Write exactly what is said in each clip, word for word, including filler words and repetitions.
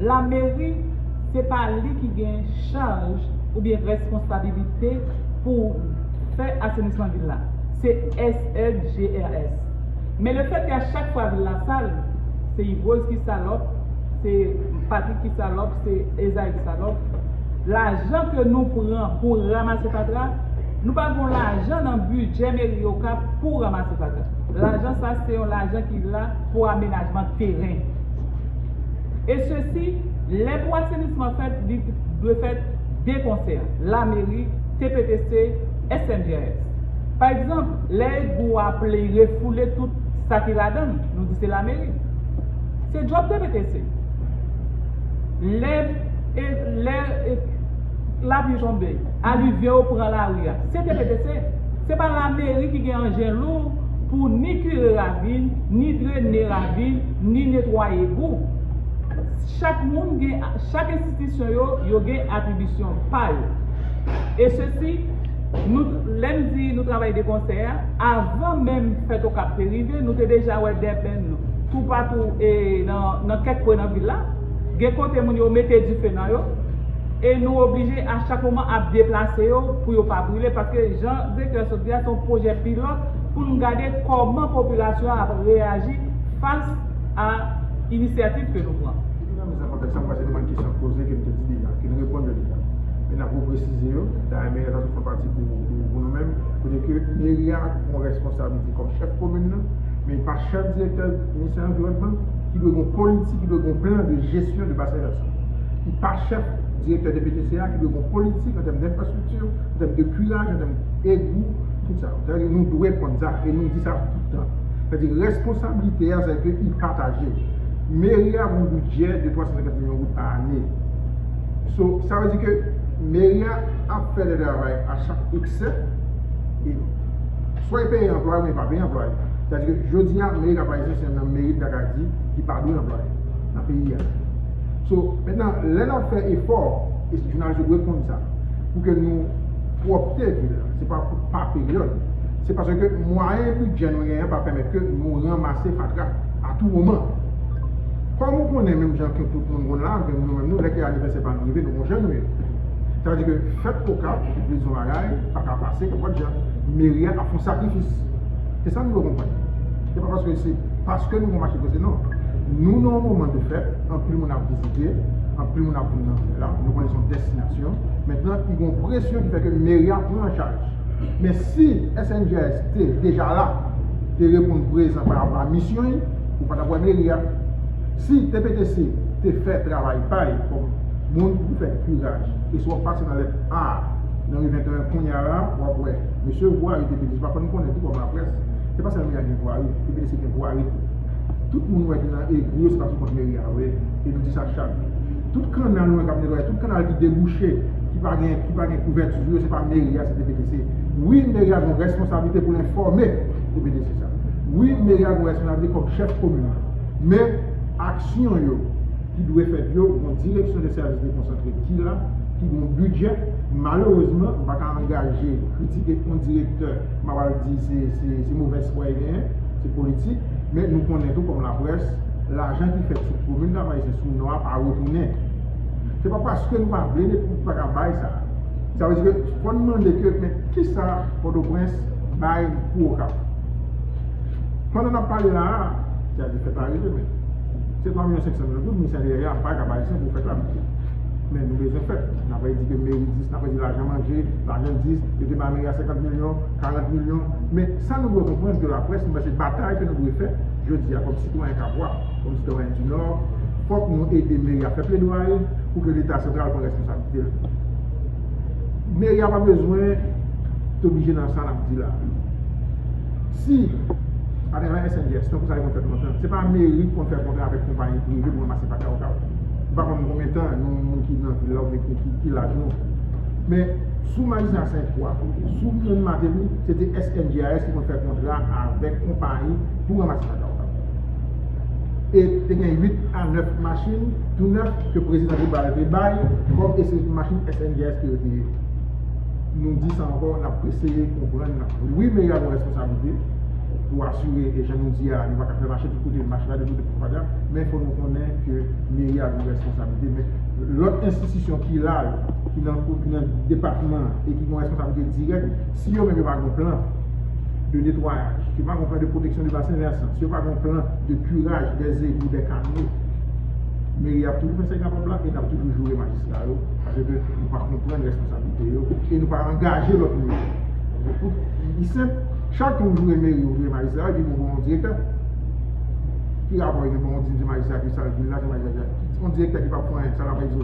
Lameri, se pa li ki gen chaj oubyen responsabilite pou fè asenisman vil la. Se S N G R S. Men lefètke a chak fwa vil la sal, se Yvrose ki salòp, se Patrick ki salòp, se Esaïe ki salòp. Lajan ke nou pran pou ranmase fatra, nou pa gen lajan nan bidjè meri Okap pou ranmase fatra. Lajan sa se yon lajan ki la pou amenajman teren. E sesi, lè pou asenisman fèt, li dwe fèt de konsè, lameri, T P T C, S N G R S. Pa egzanp, lè egou a ple, refoule tout sa ki ladan l, nou di se lameri. Se djòb T P T C. Lè, e, lè, e, lapli tonbe, alivyen yo pran lari a, se T P T C. Se pa lameri ki gen anjen lou pou ni kire ravin, ni drene ravin, ni netwaye egou. Chak moun gen, chak enstitisyon yo, yo gen atribisyon pa yo. E sesi, nou, lè m di nou travay de konsè a, avan menm fèt Okap te rive, nou te deja wè dèbèn toupatou e nan, nan kèk kwen nan vil la. Gen kote moun yo mete dife nan yo. E nou oblije a chak moman ap deplase yo pou yo pa brile, paske jan direktè sot di a, se yon pwojè pilòt pou n gade kòman popilasyon an ap reyaji fas a inisyativ ke nou pran. Epi nan miz an kontèks la, m panse nou ban kesyon poze ke m te di deja, ke nou reponn yo deja. Men n ap represize yo, dayè meri a ta sou fè pati pou, pou, pou nou menm, kote ke meri a gen yon responsablite kòm chèf komin nan, men li pa chèf direktè ministè anviwònman, ki dwe gen yon politik, ki dwe gen yon plan de jesyon de basen vèse. Li pa chèf direktè T P T C a, ki dwe gen yon politik an tèm denfrastrikti, an tèm de kiraj, an tèm egou, tout sa. Sa vle di nou dwe konn sa, e nou di sa tout tan. Sa vle di responsablite a, sa vle di li pataje. Meri a gen yon bidjè de twa san senkant milyon goud pa ane. So, sa vle di ke meri a ap fè de travay a chak eksè, e swa e peye anplwaye oubyen pa peye anplwaye. Sa vle di ke jodi a, meri Kap Ayisyen se youn nan meri m ta ka di ki pa dwe anplwaye nan peyi a. So, mentnan, lè n ap fè efò, e jounalis yo dwe konn sa, pou ke nou pwòpte vil la, se pa pou, pa peryòd. Se paske mwayen bidjè nou genyen pa pèmèt ke nou ranmase fatra a tou moman. Kòm ou konnen, menm jan ke tout moun konn la, menm nou menm nou, lè ke anivèsè pa nou rive, nou gon jan nou ye. Sa vle di ke fèt Okap, ki vle di yon bagay, pa ka pase nenpòt jan. Meri a ap fè yon sakrifis. Se sa nou dwe konprann. Se pa paske se paske nou gon mache prese, non. Nou nan yon moman de fèt, anpil moun ap vizite, anpil moun ap vin nan vil la, nou konnen se yon destinasyon. Mentnan, li gon presyon ki fè ke meri a pran an chaj. Men si S N G R S te deja la, te reponn prezan pa rapò a misyon li, ou pa t ap wè meri a. Si T P T C te fè travay pa l kòm moun pou fè kiraj, e si w ap pase nan lèt A, nan ri venteyen kounye a la, w ap wè mesye vwari T P T C, pa fò n konnen tou kòm laprès, se pa sèl meri a gen vwari, T P T C gen vwari tou. Tout moun wè ki nan egou yo, se pa sou kont meri a yo ye, e nou di sa chak jou. Tout kannal nou wè k ap netwaye, tout kannal ki debouche, ki pa gen, ki pa gen kouvèti sou yo, se pa meri a, se T P T C. Wi, meri a gen yon responsablite pou l enfòme T P T C sa. Wi, meri a gen yon responsablite kòm chèf komin nan. Men, aksyon yo ki dwe fèt yo, gon direksyon de sèvis dekonsantre ki la, ki gon bidjè. Malerezman, m pa ka angaje kritike yon direktè, m ap al di se, se, se movèz fwa li genyen, se politik, men nou konnen tou kòm laprès, lajan ki fèt sou komin Kap Ayisyen, sou Nò a pa retounen. Se pa paske nou pa vle, nou pa ka bay sa. Sa vle di ke fò n mande ke, men kisa Pòtoprens bay pou Okap? Pandan n ap pale la a, sa di fèt la rive, men se twa milyon senk san mil goud, Ministè Enteryè a bay Kap Ayisyen pou fèt la. Men nou bezwen fèt. N ap di ke meri dis, n ap di lajan manje, lajan dis, yo te bay meri a senkant milyon, karant milyon. Men sa nou dwe konprann ke laprès, nou wè se batay ke nou dwe fè jodi a kòm sitwayen Kapwa, kòm sitwayen di Nò. Fòk nou ede meri a fè pledwaye pou ke Leta santral pran responsablite l. Meri a pa bezwen te oblije nan sa n ap di la. Si, atravè S N G R S, tankou sa yo konn fè lontan, se pa meri ki konn fè kontra avèk konpayi prive pou ranmase fatra Okap. M pa konn konbyen tan nou, moun ki nan vil la oubyen ki, ki, ki laj nou. Men, sou Majistra Sentwa, sou moun Mateli, se te S N G R S ki konn fè kontra avèk konpayi pou ranmase fatra Okap. E te gen uit a nèf machin tou nèf ke prezidan Tribal te bay kòm, e se machin S N G R S ke yo te ye. Nou di sa ankò, n ap eseye konprann. Wi, meri a gen responsablite. Pou asire, e jan nou di a, nou pa ka fè mache tout kote, mache la de kote pou fatra, men fò nou konnen ke meri a gen responsabilite. Men lòt enstitisyon ki la yo, ki nan, ki nan depatman e ki gen responsabilite dirèk, si yo menm yo pa gen plan de netwayaj, si yo pa gen plan de pwoteksyon de basen vèsan, si yo pa gen plan de curage des égouts, des canaux, meri a ap toujou fè sa l kapab la e n ap toujou joure majistra yo, paske nou pa konprann responsablite yo e nou pa angaje lòt moun yo. Li senp, chak tan w joure meri, w joure majistra, epi bon, bon, yon direktè. Ki rapò gen bon, yon di majistra ki sal vil la, se majistra ki yon direktè ki p ap fè anyen, sa l ap di.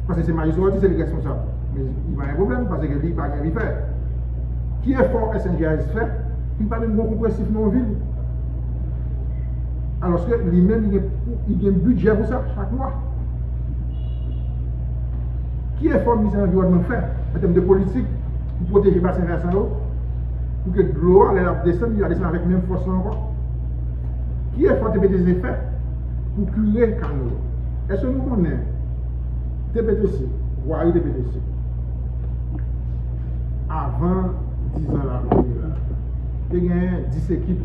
Paske se majistra w di se li responsab. Men li pa gen pwoblèm, paske li pa gen li fè. Ki efò S N G S fè? Li pa menm gon konpresif nan yon vil. Alòske li menm, li gen, li gen bidjè pou sa chak mwa. Ki efò Ministè Anviwònman fè an tèm de politik pou pwoteje basen vèsan yo, pou ke dlo a, lè l ap desann, li va desann avèk menm fòs la ankò? Ki efò T P T C fè pou kire kano yo? Èske nou konnen T P T C, vwari T P T C, avan dizan la, kounye la, te genyen dis ekip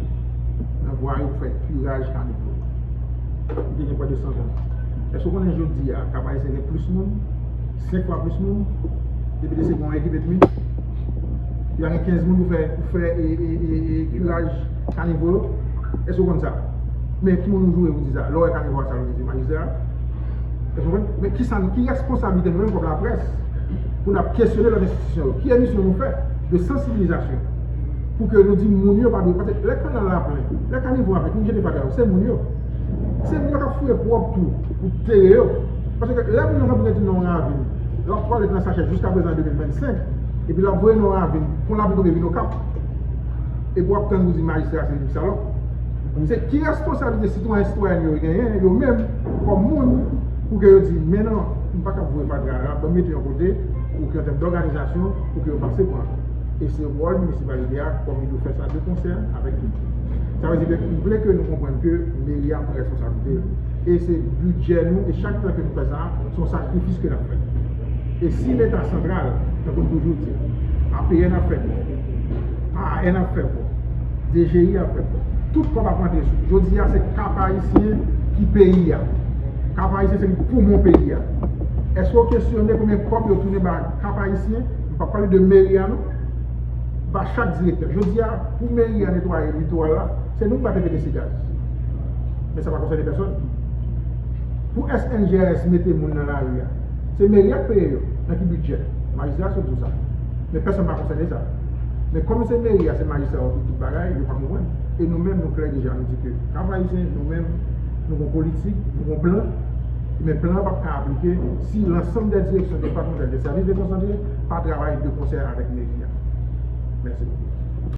nan vwari pou fè kiraj kanivo yo. Li te gen pwen de sanzan. Èske w konnen jodi a, Kap Ayisyen gen plis moun, senk fwa plis moun, T P T C gen yon ekip edmi? Li pa gen kenz moun pou fè, pou fè e, e, e, e, kiraj kanivo yo? Èske w konn sa? Men ki moun ou joure pou di sa? Lè w wè kanivo a sal, ou di se majistra a? Èske w konprann? Men ki sa, ki responsablite nou menm kòm laprès pou n ap kesyone lòt enstitisyon yo? Ki emisyon nou fè de sansibilizasyon pou ke nou di moun yo pa dwe, paske lè kanal la plen, lè kanivo a plen, ki jete fatra yo, se moun yo. Se moun yo k ap fouye pwòp twou pou tere yo. Paske lè moun yo rantre nan yon ravin, l ap twalèt nan sachè jiska prezan an de mil vennsenk, epi l ap voye nan yon ravin, pou lapli tonbe vin Okap. Epi w ap tann pou di majistra se li ki salòp. Se ki responsablite sitwayen, sitwayèn yo genyen, yo menm, kòm moun, pou ke yo di, men non, m pa kab voye fatra la, ban m mete yon kote, pou ke an tèm dòganizasyon, pou ke yo pase pran. E se wòl minisipalite a, kòm li dwe fè sa de konsè avèk tout. Sa vle di ke m vle ke nou konprann ke meri a pran responsablite li. E se bidjè nou, e chak tan ke nou fè sa, se yon sakrifis ke n ap fè. E si Leta santral, tankou n toujou di, A P N ap fè pò, A A N ap fè pò, D G I ap fè pò, tout kòb ap rantre sou. Jodi a, se Kap Ayisyen ki peyi a. Kap Ayisyen se li poumon peyi a. Èske w kesyone konbyen kòb yo tounen ba Kap Ayisyen? M p ap pale de meri a, non. Ba chak direktè. Jodi a, pou meri a netwaye litoral la, se nou ki ba T P T C gaz. Men sa pa konsène pèsòn. Pou S N G S mete moun nan lari a, se meri a k peye yo. Nan ki bidjè? Majistra sot di w sa. Men pèsòn pa konsène sa. Men kòm se meri a, se majistra yo pou tout bagay, yo pa konprann. E nou menm, nou klè deja, nou di ke Kap Ayisyen, nou menm, nou gon politik, nou gon plan, men plan an p ap ka aplike si lansanm dè direksyon depatmantal dè sèvis dekonsantre pa travay de konsè avèk meri a. Mèsi bokou.